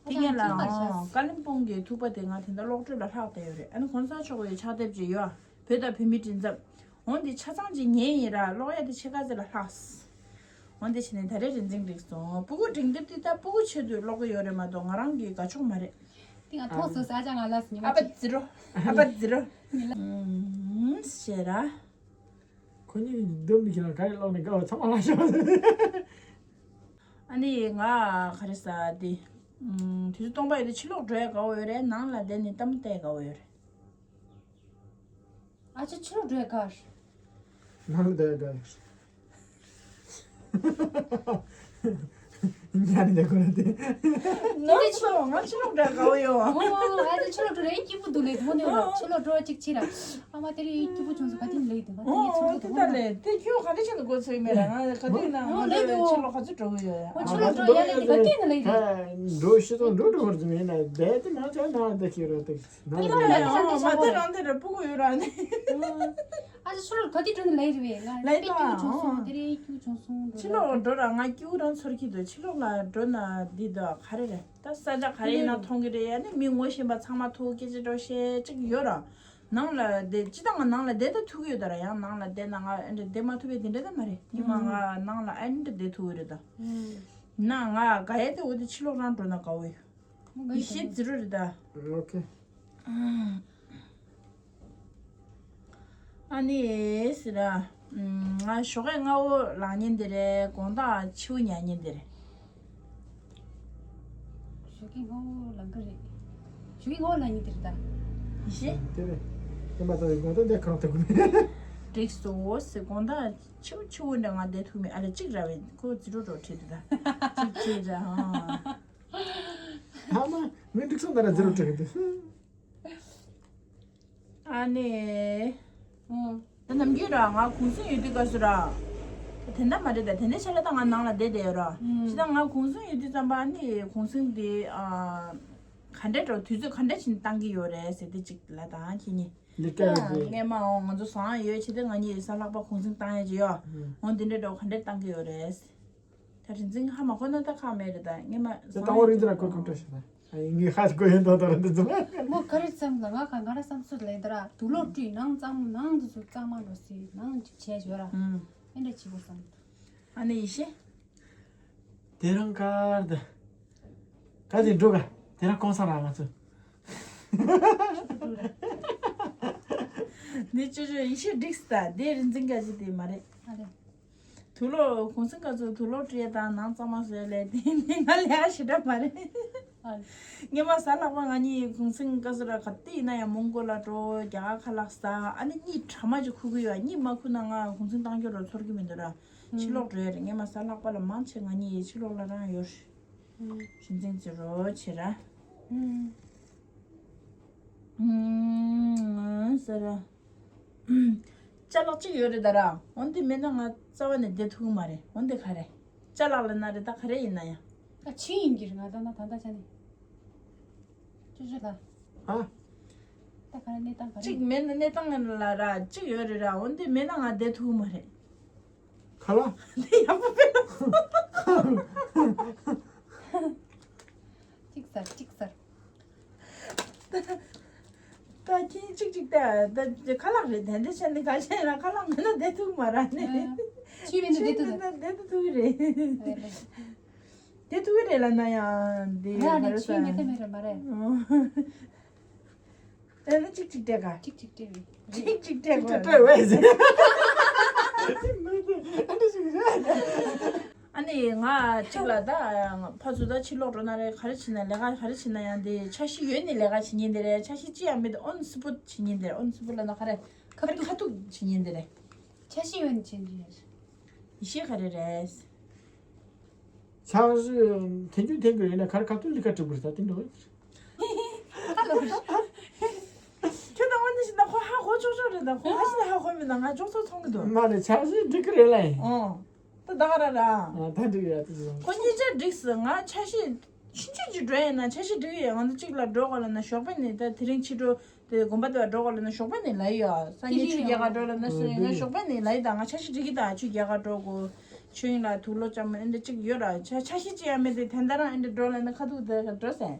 དེ་ངས་ལ་ཨང་། ཀ་ལིམ་པོང་གི་ཐུག་པ་དེ་ང་དེ་འདྲ་གློག་འཕྲུལ་ལ་ལྷག་བསྡད་ཡོད་རེད། ཨ་ནི་གོང་ས་མཆོག་གི་ཕྱག་དེབ་ཅིག་ཡོད། བོད་དང་བོད་མིའི་མགྲིན་ཚབ། འོ་འདི་ཆ་ཚང་ཅིག་ཉན་ཡིན་ར། ཀློག་ཡས་དེ་ཕྱེད་ཀ་ཙམ་ལ་ལྷག་འོ་འདི་བྱས་ནས་ད་རེས་རིན་འཛིན་འགྲིག་སོང་། སྤུ་གུ་འབྲིང་དེབ་དེ་ད་སྤུ་གུ་ཆེད་དུ་ཀློག་གི་ཡོད་རེད་མ་གཏོགས་ང་རང་གི་དགའ་ཕྱོགས་མ་རེད། དེ་ང་ཐོག་སོ་ས་ཅང་ང་ལ་སི་ཉི་མ་ཨ་པ་ཅིག་ཛི་རོ། ཨ་པ་ཛི་རོ། ཨུམ། ཞེ་ར། ཁོ་གཉིས་ཀྱི་འདོམ་ནི་ཁྱེད་རང་ག་རེ་ཀློག་ནས་དགའ་བ་ཚང་མ་ལ་ཤོག་ཨ་ནི་ང་ག་རེ་ཟ་དེ། ཨུམ། དུས་ཚོད་སྟོང་པ་ཡོད་དེ་ཕྱི་ལོགས་འགྲོ་ཡ་དགའ་བོ་ཡོད་རེད། ནང་ལ་བསྡད་ནས་ལྟད་མོ་ལྟ་ཡ་དགའ་བོ་ཡོད་རེད། ཨ་ཅེ་ཕྱི་ལོགས་འགྲོ་ཡ་དགའ་རེད། ནང་ལ་བསྡད་ཡ་དགའ་ཡོད་རེད། ཉལ་ནས་ཁོ་ན་དེ། ནོར་སོང་། ང་ཕྱི་ལོགས་འགྲོ་དགའ་བོ་ཡོད། ཨོ་ཨ་ཅེ་ཕྱི་ལོགས་འགྲོ་རེད། སྐྱིད་པོ་འདུག་ལེ་དེ་མོ་ནས་ར་ཕྱི་ལོགས་འགྲོ་བ་གཅིག་ཕྱིར་ར། ཨ་མ་དེ་རིང་སྐྱིད་པོ་བྱུང་སོང་། ག་དེ་ནས་ལེ་དེ་ག་དེ་ནས་ཚོར་ དེ་ལྟར་ལས་དེ་ཁྱོད་ག་འདྲ་བྱས་ནས་འགོ་ཚུགས་ཡིན་མེད་ར། ང་ག་དུས་ན་ང་ཚོ་ཕྱི་ལོགས་ག་ཚོད་འགྲོ་གི་ཡོད་ཡ། ང་ཚོ་འགྲོ་ཡ་ལས་དེ་ག་དུས་ན་ལས་རེད། འགྲོ་ཤི་ཚོ་འགྲོ་འགྲོ་བར་ཙམ་ཡིན་ན་བསྡད་དེ་ང་ཚོ་ནང་བསྡད་ཀྱི་རོ་དེ་ནང་དེ་ལ་ཡང་མ་དེ་རང་དེ་ར་སྤུ་གུ་ཡོད་ར་ནི། ཨ་ཅེ་ཕྱི་ལོགས་ག་དུས་འགྲོ་ན་ལས་རེད་བས། ང་ལས་དེ་སྐྱུག་བྱུང་སོང་། དེ་རེད་སྐྱུག་བྱུང་སོང་། ཕྱི་ལོགས་འགྲོ་ར། ང་སྐྱུག་རང་ཚོར་གྱི་འདུག་ཕྱི་ལོགས་ལ་འགྲོ་ན་འདི་འདྲ་ག་རེ་རེད། ད་ས་ཆ་ག་རེ་ཡིན་ན་མཐོང་གི་རེད་ཡ། ནི་མི་ངོ་ཤེས་པ་ཚང་མ་ཐུག་སྐད་ཆ་འདྲ་བཤད་ཅིག་ཡོད་ར། ནང་ལ་བསྡད་ཅི་ལྟར་ང་ནང་ལ་བསྡད་ད་ཐུག་ཡོད་ད་ར། ཡང་ནང་ལ་བསྡད་ན་ང་ཨེ་འདྲ་བསྡད་མ་ཐུབ་པའི་དེ་འདྲ་ད་མ་རེད། ཉི་མ་ང་ནང་ལ་ཨེ་འདྲ་བསྡད་ཐུབ་ཡོད་རེད་ད། ན་ང་ག་ཡ་དེ་འོ་དེ་ཕྱི་ལོགས་རང་འགྲོ་ན་དགའ་བོ་ཡོད། ཡི་ཤེས་ཛི་རོ་རེད་ད། ཨོ་ཁེ། ཨ་ནི་ཟེར་ར། ང་ཞོགས་ཀས་སྔ་བོ་ལངས་མཁན་དེ་རེད། དགོང་དག་ཕྱི་བོ་ཉལ་མཁན་དེ་རེད། ཞོགས་ཀས་སྔ་བོ་ལངས་ཀྱི་རེད། ཞོགས་ཀས་སྔ་བོ་ལངས་མཁན་དེ་རེད་ད། ཡིན་ཤེས། དེ་རེད། དེ་མ་ཐག་ཡིན་དགོངས་དག་འདི་གང་ཐུབ་ཀྱི་མེད། འགྲིག་སོང་ཟེར། དགོང་དག་ཕྱི་བོ་ཕྱི་བོ་འདྲ་ང་བསྡད་ཐུབ་མེད། ཨ་ལས་གཅིག་ར་བས་ཁོ་ཛི་རོ་འགྲོ་བྲིས་འདུག་ད། གཅིག་གཅིག་ར་ཨང་། ཨ་མ། མི་འགྲིག་སོང་ན་ར་ཛི་རོ་བྲིས་ཀྱི་འདུག་ཨ་ནི། ཨོ། ད་ནམ་རྒྱུན་ར་ང་གུང་སེང་ཡོད་དུས་སྐབས་སུ་ར། དེ་འདྲ་མ་རེད་ད། དེ་འདྲ་ཆེ་ལ་ད་ང་ནང་ལ་བསྡད་བསྡད་ཡོད་ར། ཨུམ། ཅི་ད་ང་གུང་སེང་ཡོད་དུས་ཙམ་པ་ནི་གུང་སེང་དེ་ཨ། ག་འདྲ་འགྲོ་དུས་ཚོད་ག་འདྲ་ཕྱིན་བཏང་གི་ཡོད་རེད་ཟེར་དེ་ཅིག་ལ་ད་ཁྱེད་གཉིས། ལི་ཀ་ཡོད་རེད། སྔས་མ་འོང་ང་ཚོ་བཟང་ཡོད་ཆེ་དེ་ང་གཉིས་གཟའ་ལྷག་པ་གུང་སེང་བཏང་ཡ་ཅིག་ཡོད། ཨུམ། འོང་དེ་འདྲ་འགྲོ་ག་འདྲ་བཏང་གི་ཡོད་རེད། ད་རིན་འཛིན་ཧ་མ་གོ་ན་ད་ཁག་མེད་རེད་ད། ངས་མ་དེ་ད་བོ་རིན་འཛིན་ལ་གོ་གོ་འགྲོ་ཤག་ད། ཨ་ཡིན་ངས་ཧ་གོ་ཡོད་མདོག་མདོག་རེད་འདུག་མ། མོ་ག་རེ་བསམ་ལ་ང་ག་ང་ར་བསམ་ཚུལ་ལས་འདི་ར་དུག་ལོག་བཀྲུས་ནང་གཙང་མ་ནང་དུ་ཚུར་གཙང་མ་འགྲོ་སྲིད་ནང་ཅིག་བྱས་ཞོར་ར། ཨུམ། ཨེ་འདྲ་བྱེད་དགོས་བསམ། ཨ་ནི་ཡེ་ཤེས། དེ་རང་ཀར་ད། ག་དེ་འགྲོ་ག་དེ་རང་གོང་ས་ར་ང་ཚོ། འདི་ཅོ་ཅོ་ཡེ་ཤེས་འགྲིག་སྟ། འདི་རིན་འཛིན་ག་ཅི་དེ་མ་རེད། ཨ་རེད། དུག་ལོག་གུང་སེང་སྐབས་སུ་དུག་ལོག་བཀྲུས་ཡ་དང་ནང་གཙང་མ་བཟོས་ལས་དེ་ནི་ང་ལས་ཨ་ཞེ་དྲག་མ་རེད། ཨ། སྔས་མ་གཟའ་ལྷག་པ་ང་གཉིས་གུང་སེང་སྐབས་སུ་ར་ག་དུས་ཡིན་ན་ཡང་མོང་གོ་ལ་འགྲོ། རྒྱ་གར་ཁ་ལག་ཟ། ཨ་ནི་གཉིད་དྲ་མ་ཅིག་ཁུག་གི་ཡོད། གཉིད་མ་ཁུག་ན་ང་གུང་སེང་བཏང་རྒྱུ་ར་ཚོར་གི་མི་འདུག་ར། ཕྱི་ལོག་འགྲོ་ཡ་རེད། སྔས་མ་གཟའ་ལྷག་པ་ལ་མང་ཆེ་ང་གཉིས་ཕྱི་ལོག་ལ་རང་ཡོད་རེད། ཨུམ། རིན་འཛིན་ཅོ་ཅོ་བྱེད་ར། ཨུམ། ཨུམ། ཟེར་ར། ཅ་ལག་གཅིག་ཡོད་རེད་ད་ར། འོན་ཏེ་མེད་ན་ང་རྩ་བ་ནས་བསྡད་ཐུབ་ཀྱི་མ་རེད། འོན་ཏེ་ག་རེ། ཅ་ལག་ལ་ན་རེད་ད་ག་རེ་ཡིན་ན་ཡང་། ད་ཕྱི་ཡིན་གྱི་རེད། ང་ད་ན་ད་ལྟ་ཆ་ནས། ཅོ་ཅོ་ལ། ཨ། ད་ག་རེ་གནས་སྟངས་ག་རེ། གཅིག་མེད་ན་གནས་སྟངས་ལ་ར་གཅིག་ཡོད་རེད་ར། འོན་ཏེ་མེད་ན་ང་བསྡད་ཐུབ་ཀྱི་མ་རེད། ག་ལ། འདི་ཡག་པོ་དཔེ་ལ། གཅིག་ཟེར་གཅིག་ཟེར། ད་ཁྱེད་གཅིག་གཅིག་ད་ད་ཁ་ལག་རེད། དེ་འདྲ་བྱས་ནས་ག་བྱས་ན་ཁ་ལག་མེད་ན་བསྡད་ཐུབ་མ་རེད་ནི། ཆུ་མེད་ན་བསྡད་ཐུབ་ད། བསྡད་ཐུབ་རེད། བསྡད་ཐུབ་རེད་ལ་ན་ཡང་འདི་རེད་ནི། ཆུ་མེད་ཐབས་མེད་རེད་མ་རེད། དེ་ནི་གཅིག་གཅིག་སྤྲད་ག་གཅིག་གཅིག་སྤྲད་རེད། གཅིག་གཅིག་སྤྲད་དགོས། སྤྲད་བས་ཟེར། ཨ་ནི་ང་གཅིག་ལ་ད་ཕར་ཚུར་ད་ཕྱིར་ལོག་འགྲོ་ན་རེད། ག་རེ་བྱེད་ན་ལས་ཀ་ག་རེ་བྱེད་ན་ཡང་དེ་འཆར་གཞི་ཡོད་ནི་ལས་ཀ་བྱེད་ཉན་དེ་རེད། འཆར་གཞི་ཅི་ཡང་མེད་དེ་ཨོན་སི་པོ་བྱེད་ཉན་དེ་རེད། ཨོན་སི་པོ་ལ་ན་ག་རེ་ཁ་ཐུག་ཁ་ཐུག་བྱེད་ཉན་དེ་རེད། འཆར་གཞི་ཡོད་ནི་བྱེད་ཉན་རེད། ཡེ་ཤེས་ག་རེ་རེད། ཆག་གཞི་འཐེན་རྒྱུ་འཐེན་དགོས་ཡིན་ན་ག་རེ་ཁ་ཐུག་ལི་ཁ་གྲུབ་དགོས་ས་དེ་འགྲོ། ཁྱོད་དང་དབང་འདུས་ཤིག་ན་ཁོ་ཧ་གོ་ཆོག་ཆོག་རེད་ད། ཁོ་ཧ་ཤི་ན་ཧ་གོ་མེད་ན་ང་ཅོག་ཚོགས་ཚོང་གི་འདུག་མ་རེད། ཆག་གཞི་འགྲིག་གི་རེད་ལ་ཡིན། ཨོ། ད་ད་ག་ར་ར། ཨ་ད་འགྲིག་ཡ་དེ་བཟུང་། ཁོ་གཉིས་ཆ་འགྲིག་སི། ང་ཆ་ཤི་ཕྱིན་ཆད་ཅིག་འགྲོ་ཡིན་ན་ཆ་ཤི་འགྲིག་ཡོད། ང་ཚོ་གཅིག་ལ་འགྲོ་དགོས་ལ་ན་ཞོགས་པ་ནས་ད་དེ་རིང་ཕྱི་དྲོ། དེ་དགོན་པ་དེ་བ་འགྲོ་དགོས་ལ་ན་ཞོགས་པ་ནས་ལ་ཡོད། སང་ཉིན་ཆུ་རྒྱག་ག་འགྲོ་ལ་ན་སང་ཉིན་ང་ཞོགས་པ་ནས་ལ་ཡོད། ད་ང་ཆ་ཤི་འགྲིག་གི་ད་ཆུ་རྒྱག་ག་འགྲོ་དགོས། ཆུ་ཡིན་ལ་དུག་ལོག་ཅམ་ཨེ་འདྲ་གཅིག་ཡོད་ར། ཆ་ཆ་ཤི་ཅི་ཡང་མེད་དེ་དེ་འདྲ་རང་ཨེ་འདྲ་འགྲོ་ལ་ན་ཁ་ཐུག་དེ་ག་འགྲོ་སེ།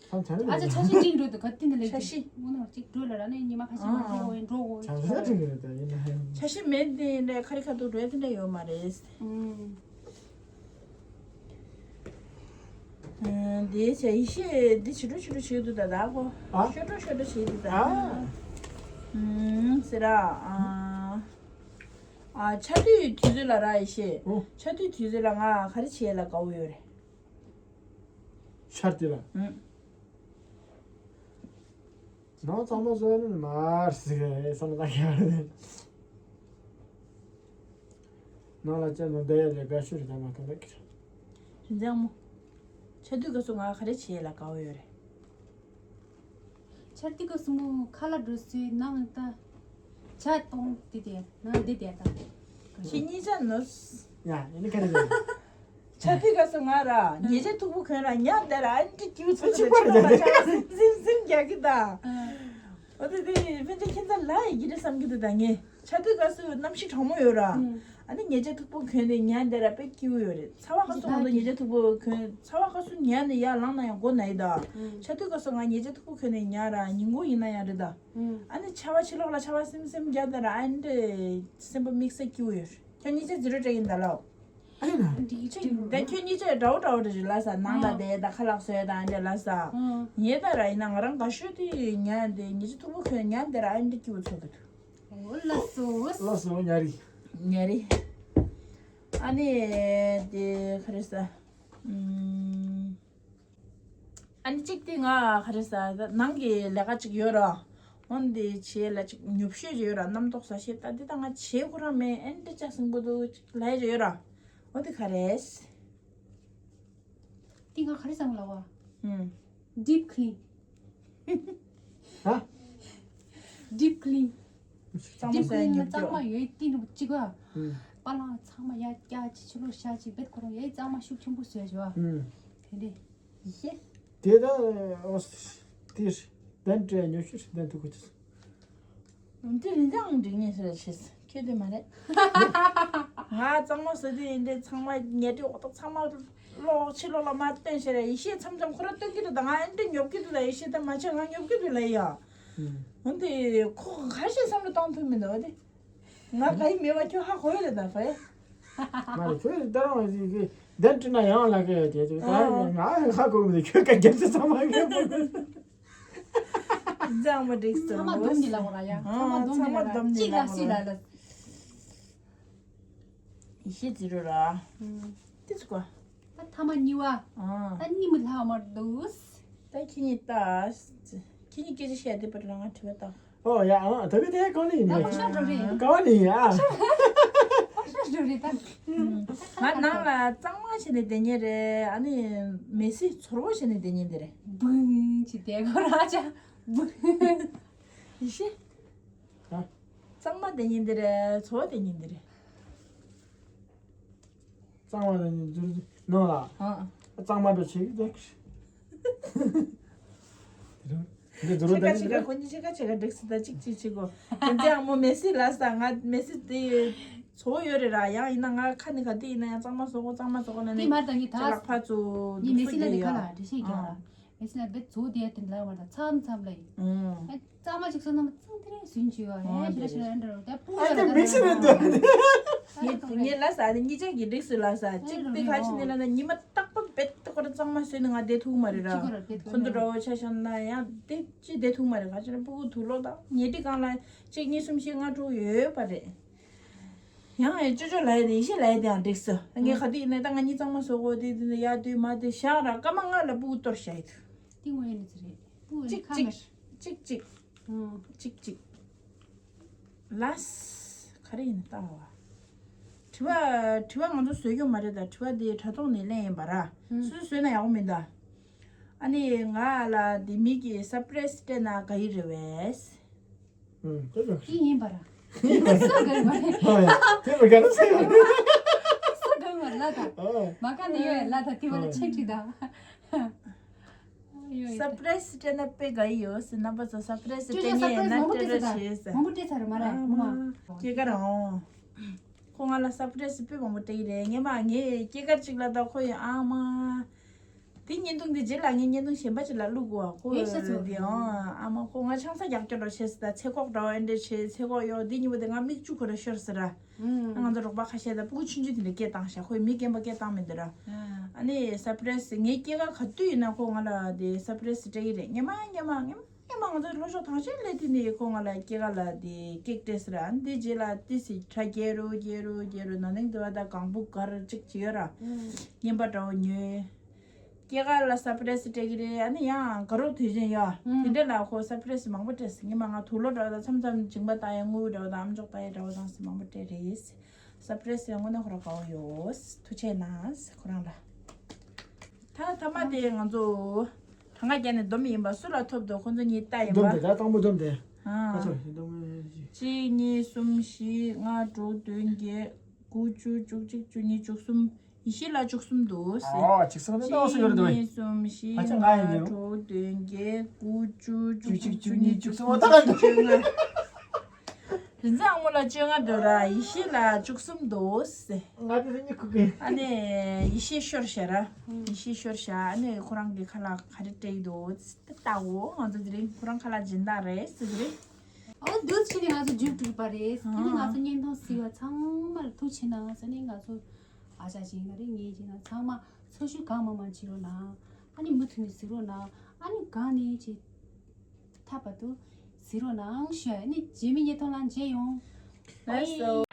ཨ་ཆ་ཤི་འགྲིག་འགྲོ་དུ་ག་ཏི་ན་ལེ་ཆ་ཤི། དངོས་གནས་གཅིག་འགྲོ་ལ་ར་ནས་ཉི་མ་ཁ་ཤས་མ་འགྲོ་དགོས་འགྲོ་དགོས། ཆ་ཤི་འགྲིག་རེད་ད་ཡིན་ན་ཧེ། ཆ་ཤི་མེད་དེ་ལས་ཁ་རི་ཁ་ཐུག་འགྲོ་ཡ་དེ་འདྲ་ཡོད་མ་རེད། ཨུམ། འདི་བྱས་ཡེ་ཤེས་འདི་ཕྱི་དྲོ་ཕྱི་དྲོ་བྱེད་འདུག་ད་ད་གོ་ཨ། ཤོད་འགྲོ་ཤོད་འགྲོ་བྱེད་འདུག་ད། ཨ། ཨུམ་ཟེར་ར། ཨ། ཨ་ཆར་དུས་དུས་ཚོད་ལ་ར་ཡེ་ཤེས། ཨོ། ཆར་དུས་དུས་ཚོད་ལ་ང་ག་རེ་བྱེད་ལ་དགའ་བོ་ཡོད་རེད། ཆར་དུས་ལ། ཨུམ། ནང་གཙང་མ་བཟོས་ནས་མར་ཟིག་བསམ་བློ་བཏང་གི་ཡོད་རེད། ནང་ལ་ཅན་དང་བསྡད་ཡ་ལས་དགའ་ཤོས་རེད་ད་མ་གཏོགས་ལེགས་ཀྱི་རེད། རིན་འཛིན་མོ། ཆར་དུས་སྐབས་སུ་ང་ག་རེ་བྱེད་ལ་དགའ་བོ་ཡོད་རེད། ཆར་དུས་སྐབས་སུ་མོ་ཁ་ལག་འགྲོ་སའི་ནང་ད། ཇ་གཏོང་དེ་དེ་ན་འདི་དེ་ད། ཁྱེད་གཉིས་ཆ་ནོ། ཡ་ཡིན་ན་ག་རེ་རེད། ཆ་ཐིག་ག་སོ་ང་ར་ཉེ་ཆ་མཐུག་པོ་གོན་ར་ཉ་དེ་ར་ཨན་ཏི་ཀྱུ་ཚོ་ཆ་ཆ་ཆ་ཆ་སིམ་སིམ་རྒྱག་གི་ད། འོ་དེ་དེ་ཕན་ཆད་ཁྱེད་ཚ་ལ་ཡི་གི་རེད་བསམ་གི་འདུག་ད་ངས་ཆ་ཐིག་ག་སོ་གནམ་གཤིས་གྲང་མོ་ཡོད་ར། ཨ་ནི་ཉེ་ཆ་མཐུག་པོ་གོན་ནས་ཉ་དེ་ར་དཔེ་སྐྱིད་པོ་ཡོད་རེད། ཚ་བ་ག་སོ་ང་ཚོ་ཉེ་ཆ་མཐུག་པོ་གོན་ཚ་བ་ག་སོ་ཉ་ནས་ཡར་ལངས་ན་ཡང་མགོ་ན་ཡི་ད། ཆ་ཐིག་ག་སོ་ང་ཉེ་ཆ་མཐུག་པོ་གོན་ནས་ཉ་ར་ཉིན་གུང་ཡིན་ན་ཡང་རེད་ད། ཨ་ནི་ཆར་པ་ཕྱི་ལོགས་ལ་ཆར་པ་སིམ་སིམ་རྒྱག་དེ་ར་ཨ་ནི་སེམས་པ་དམིགས་བསལ་སྐྱིད་པོ་ཡོད་རེད། ཁྱོད་གཉིས་ཆ་ཛི་རོ་སྤྲད་ཡིན་ད་ལོ། ཨ་ཡིན་ན། ད་ཁྱོད་གཉིས་ཆ་འདྲ་བོ་འདྲ་བོ་རེད་ལ་ས་ནང་ལ་བསྡད་ད་ཁ་ལག་བཟོས་ད་འདྲ་ལ་ས། ངས་ད་ར་ཡིན་ན་ང་རང་དགའ་ཤོས་དེ་ཉ་འདི་ཉི་ཆ་མཐུག་པོ་ཁྱོད་ཉ་འདི་ར་ཨ་འདྲ་སྐྱིད་པོ་ཚོད་གི་འདུག་ལགས་སོ། ལགས་སོ་ཉ་རི། ཉ་རི། ཨ་ནི་དེ་ག་རེ་ཟ། ཨུམ། ཨ་ནི་གཅིག་དེ་ང་ག་རེ་ཟ་ནང་གི་ལས་ཀ་གཅིག་ཡོད་ར། འོན་ཏེ་བྱེད་ལ་གཅིག་ཉོབ་ཤོས་ཅིག་ཡོད་ར་རྣམ་རྟོག་ཟ་ཤེས་ད་འདི་ད་ང་བྱེད་ཁོ་རང་མེད་ཨེ་འདྲ་ཅག་སྲིན་པོ་འདུག་ཅིག་ལ་ཡ་ཅིག་ཡོད་ར། འོ་དེ་ག་རེ། འདི་ང་ག་རེ་བསམ་ལ་བ། ཨུམ། Deep clean། ཧ། Deep clean། གཙང་མ་ཟ་ཡ་ཉོབ་ཀྱོ། གཙང་མ་ཡོད་ཏི་ནུ་གཅིག་བ། ཨུམ། པ་ལང་ཚང་མ་ཡ་སྐྱ་ཅིག་ཕྱི་ལོགས་ཤ་ཅིག་བེད་ཁོ་རང་ཡ་གཙང་མ་ཤུགས་ཆེན་པོ་བཟོས་བྱས་བ། ཨུམ། དེ་འདྲས། ཡེ་ཤེས། དེ་ད་ཨོ་སི་དེ་རེད་དན་ཏྲེ་ཉོ་ཤུ་རེད་དན་ཐུག་གི་ཚུ། འདི་རིན་ཆང་འགྲིག་ངེས་ཟེར་བྱས་ཁྱོད་དེ་མ་རེད། ང་གཙང་མ་ཟ་དུས་ཡིན་དེ་ཚང་མ་ཉལ་དུས་འོག་ཏུ་ཚང་མ་ལོག་ཕྱི་ལོགས་ལ་མ་སྟོན་ཤེས་རེད་ཡེ་ཤེས་མཚམས་མཚམས་ཁོ་ར་སྟོན་གི་རེད་ད་ང་ཨེ་འདྲ་ཉོབ་གི་འདུག་ལ་ཡེ་ཤེས་ད་མ་བྱས་ང་ཉོབ་གི་འདུག་ལ་ཡ། འོན་ཏེ་ཁོ་ག་ཤེས་བསམ་བློ་གཏོང་ཐུབ་མི་འདུག་དེ། ང་ག་ཡི་མེད་པ་ཁྱོད་ཧ་གོ་ཡོད་རེད་ད་ཧོ། མ་རེད་ཁྱོད་ལྟ་རང་ཞིག་གི་དན་བྲིས་ན་ཡང་ལ་གི་ཡོད་དེ་ད་ང་ཧ་གོ་མི་འདུག་ཁྱོད་ཀ་རྒྱབ་ས་ཚང་མ་གི་མོ། ཚང་མ་སྡོམ་གྱི་ལ་བ་ར་ཡ་ཚང་མ་སྡོམ་གྱི་ལ་བ་ར་གཅིག་ལ་སུས་ལ་ལ། ཡེ་ཤེས་ཛི་རོ་ར། ཏི་ཚུ་ག་ད་ཐ་མ་གཉིས་བ། ད་གཉིས་མི་ལྷག་མར་འདུག་ད་ཁྱེད་གཉིས་ལྟ། ཁྱེད་གཉིས་སྐད་ཆ་བཤད་དེ་པར་ལ་ང་དྲི་བ་བཏང་། ཨོ་ཡ་ཨ་ད་གི་དེ་གོ་ནི་ཡིན་ད་ཁུ་ཤ་འགྲོ་རེད། ག་བ་ནི་ཡིན་ཨ། ཁུ་ཤ་འགྲོ་རེད་ད། ང་ནང་ལ་གཙང་མ་བྱས་ནས་བསྡད་ཉེ་རེད་ཨ་ནི་མེ་སི་ཚོར་བོ་བྱས་ནས་བསྡད་ཉེ་འདི་རེད། བུང་ཅི་བསྡད་གོ་ར་ཅ་བུང་། ཡེ་ཤེས། གཙང་མ་བསྡད་ཉེ་འདི་རེད་ཚོར་བོ་བསྡད་ཉེ་འདི་རེད། གཙང་མ་ནང་ནང་ལ། ཨ། གཙང་མ་པའི་ཆེ་གི་འདི་འཛུ་རུ་ཆེ་ཀ་ཆེ་ཀ་ཁོ་གཉིས་ཆེ་ཀ་ཆེ་ཀ་འགྲིག་སི་ད་གཅིག་གཅིག་ཆེ་གོ། ཁྱེད་ཚེ་ཨ་མོ་མེ་སི་ལ་ས་ང་མེ་སི་དེ་ཚོ་ཡོད་རེད་ར་ཡང་ཡིན་ན་ང་ཁ་ནི་ག་དེ་ཡིན་ན་ཡང་གཙང་མ་བཟོ་གོ་གཙང་མ་བཟོ་གོ་ལ་ནི་དེ་མར་ད་ངི་ད་ལག་ཕ་ཚོ་ངི་མེ་སི་ལ་ནི་ག་ལ་འགྲེལ་བཤད་རྒྱག་ར་མེ་སི་ལ་བེད་ཚོ་དེ་ཡ་དེ་ལ་བར་ད་མཚམས་མཚམས་ལ་ཡིན། གཙང་མ་ཅིག་སོང་ན་མ་ཚང་དེ་རིང་ཟིན་བྱོས་ཨ་ཨེ་ཞེ་ལ་ཞེ་ལ་འདྲ་རོ་ད་སྤུ་ཨ་ཡོད་དེ་ར་མིག་སི་རེད་འདུག་ད་ངས་ངས་ལ་ས་ནི་གཉིས་ཆ་གི་འགྲིག་སུ་ལ་ས་གཅིག་དེ་ག་ཕྱི་ནས་ལ་ན་ཉི་མ་རྟག་པ་བེད་ཁོ་ར་གཙང་མ་བཟོས་ནས་ང་བསྡད་ཐུག་མ་རེད་ར། ཁོ་ཚོ་འདྲ་བོ་ཆ་བཞག་ན་ཡང་དེ་ཅི་བསྡད་ཐུག་མ་རེད་ག་ཅི་ར་སྤུ་གུ་དུག་ལོག་དང་ཉལ་ཁྲི་སྒང་ལ་གཅིག་གཉིས་གསུམ་བཞི་ལྔ་དྲུག་ཡོད་པ་རེད། ཡང་ཨེ་ཅོ་ཅོ་ལ་ཡ་དེ་ཡེ་ཤེས་ལ་ཡ་དེ་ཡང་འགྲིག་སོ་ངས་ག་དུས་ཡིན་ན་ད་ང་གཉིས་གཙང་མ་བཟོ་དགོས་དེ་དེ་ཡ་དུས་མ་དེ་བཞག་ར་སྐར་མ་ལྔ་ལ་སྤུ་གུ་གཏོར་བཞག་ཡོད་དུས། ཏི་ངོ་ཡ་ནི་ཚེ་རེད་སྤུ་གུ་གཅིག་ཁ་གཅིག་མེར། གཅིག་གཅིག་ཨང་། གཅིག་གཅིག་ལ་ས་ག་རེ་ཡིན་ལྟ་བ། དྲི་བ་དྲི་བ་ང་ཚོ་བཟོས་ཀྱོང་མ་རེད་ད་དྲི་བ་དེ་དྲ་ཐོག་ནས་ལེན་ཡིན་པ་ར། སོ་སོ་བཟོས་ན་ཡག་པོ་མིན་ད། ཨ་ནི་ང་ལ་དེ་མིག་གི་སར་པ་རེ་སི་སྤྲད་ན་དགའ་ཡི་རེད་བས། ཨུམ་དེ་ལ་ཡིན་ཡིན་པ་ར། སོ་དགའ་ཡི་མ་རེད། ཨོ་ཡ་དེ་ལ་དགའ་ན་སེ་ཡོད་རེད། སོ་དགའ་ཡི་མ་རེད་ལ་ད། ཨོ་མ་ག་ནས་ཡོད་ཡ་ལ་ད་དེ་བ་ལ་ཆེན་ཁྲི་ད། སར་པ་རེ་སི་སྤྲད་ན་དཔེ་དགའ་ཡི་ཡོད་སེ་རྣམ་པ་ཚོ་སར་པ་རེ་སི་སྤྲད་ཉེ་ཡིན་ན་སྤྲད་རོགས་བྱེད་ཟེར། མང་པོ་སྤྲད་ཚར་རེད་མ་རེད་ཨ་མ། སྐྱེས་སྐར་འོང་། ཁོ་ང་ལ་སར་པ་རེ་སི་དཔེ་མང་པོ་སྤྲད་ཀྱི་རེད་ངས་མ་ངས་སྐྱེས་སྐར་གཅིག་ལ་ད་ཁོ་ཡི་ཨ་མ། དེ་བརྙན་ཐུང་དེ་རྗེས་ལ་ངས་བརྙན་ཐུང་གཞན་པ་ཅིག་ལ་བླུག་གོ་ཁོ་ཡེ་ཤ་ཚོ་དེ་ཨ་མ་ཁོ་ང་ཆང་ས་རྒྱག་སྐྱོ་འགྲོ་བྱེད་སེ་ད་ཚེ་ཁོག་འདྲ་བ་ཨེ་འདྲ་བྱེད་ཚེ་ཁོག་ཡོག་དེ་གཉིས་པོ་དེ་ང་མིག་ཆུ་ཁོ་ར་ཤོར་སེ་ར། ང་ཚོ་རོགས་པ་ཁ་ཤས་དང་སྤུ་གུ་ཆུང་ཆུང་དེ་འདྲ་སྐད་བཏང་ཤག་ཁོས་མི་རྒན་པ་སྐད་བཏང་མི་འདི་ར། ཨ་ནི་སར་པ་རེ་སི་ངའི་སྐྱེས་སྐར་ག་དུས་ཡིན་ན་ཁོ་ང་ལ་དེ་སར་པ་རེ་སི་སྤྲད་ཀྱི་རེད་ངས་མ་ངས་མ་ངས་མ་ངས་མ་ང་ཚོ་ལྷོ་ཕྱོགས་ཐང་ཆེན་སླེབས་དུས་ནས་ཁོ་ང་ལ་སྐྱེས་སྐར་ལ་དེ་ཀེག་སྤྲད་ཟེར་ཨ་ནི་དེ་རྗེས་ལ་ཏི་སི་ཁྲ་རྒྱས་རུ་རྒྱས་རུ་རྒྱས་རུ་ན་ནིང་དེ་བ་ད་གང་བུ་གར་གཅིག་ཅི་ཡོད་ར། རྔན་པ་འདྲ་བོ་ཉོས། སྐྱེས་སྐར་ལ་སར་པ་རེ་སི་སྤྲད་ཀྱི་རེད་ཨ་ནི་ཡང་དགའ་རོགས་དུས་ཆེན་ཡོད་དེ་འདྲ་ལ་ཁོ་སར་པ་རེ་སི་མང་པོ་སྤྲད་སོང་ངས་མ་ང་དུག་ལོག་འདྲ་བོ་དང་མཚམས་མཚམས་མཇིང་པ་ལྟ་ཡ་དངུལ་འདྲ་བོ་དང་ཨམ་ཅོག་ལྟ་ཡ་འདྲ་བོ་དང་སི་མང་པོ་སྤྲད་རེད། སར་པ་རེ་སི་ཡང་དངོས་གནས་ཁོ་ར་དགའ་བོ་ཡོད། ཐུགས་རྗེ་གནང་ཁོ་རང་ལ། ད་ཐ་མ་དེ་ང་ཚོ་གྲངས་ཀ་བརྒྱབ་ནས་སྡོམ་ཡིན་པ་སུ་ལ་ཐོབ་འདུག་ཁོ་ཚོ་གཉིས་ལྟ་ཡིན་པ། སྡོམ་དེ་ད་དང་པོ་སྡོམ་དེ། ཨ། ཁ་ཚོ་ཞིག་འདུག་མི་ཅི། གཅིག་གཉིས་གསུམ་བཞི་ལྔ་དྲུག་བདུན་བརྒྱད་དགུ་བཅུ་བཅུ་གཅིག་བཅུ་གཉིས་བཅུ་གསུམ། ཡེ་ཤེས་ལ་བཅུ་གསུམ་འདུག་ཟེར། ཨོ་ཅིག་སོང་ནས་ཏོག་སོ་ཡོད་རེད་འདུག་གཅིག་གཉིས་གསུམ་བཞི་ཨ་ཅག་ང་ཡིན་ལྔ་ནོ། དྲུག་བདུན་བརྒྱད་དགུ་བཅུ་བཅུ་གཅིག་བཅུ་གཉིས་བཅུ་གསུམ། ཨོ་ད་ག་འདུག་བཅོ་ལྔ། རིན་ཆེན་ཨ་མོ་ལ་བཅོ་ལྔ་འདུག་ར། ཡེ་ཤེས་ལ་བཅུ་གསུམ་འདུག་ཟེར། ང་དེ་སེ་གཉིས་ཁུག་གི། ཨ་ནི་ཡེ་ཤེས་ཤོར་ཤག་ར། ཡེ་ཤེས་ཤོར་ཤག་ཨ་ནི་ཁོ་རང་གི་ཁ་ལག་ག་རེ་སྤྲད་ཀྱི་འདུག་ཟེར་ལྟ་འོ། ང་ཚོ་དེ་རིང་ཁོ་རང་ཁ་ལག་སྦྱིན་བདག་རེད་ཟེར་གྱི་རེད། ཨོ་འདུག་ཕྱིན་ནས་ང་ཚོ་མཇུག་གྲུབ་པ་རེད། དེ་ནི་ང་ཚོ་བརྙན་ཐུང་གཟིགས་པ་ཚང་མར་ཐུགས་ཆེ་གནང་ཟེར་ནས། ང་ཚོ་ཨ་ཅག་ཅིག་ཡིན་ན་རེད། ངེད་ཅིག་ཡིན་ན་ཚང་མ་ཚོ་ཞུགས་གང་མང་མང་བྱེད་རོགས་གནང་། ཨ་ནི་མུ་མཐུད་ནས་གཟིགས་རོགས་གནང་། ཨ་ནི་གང་ནས་ཅིག་ཐད་པ་དུ་གཟིགས་རོགས་གནང་ཞུ། ཨ་ནི་རྗེས་མའི་བརྙན་ཐུང་ལ་མཇལ་ཡོང་། ལགས་སོ།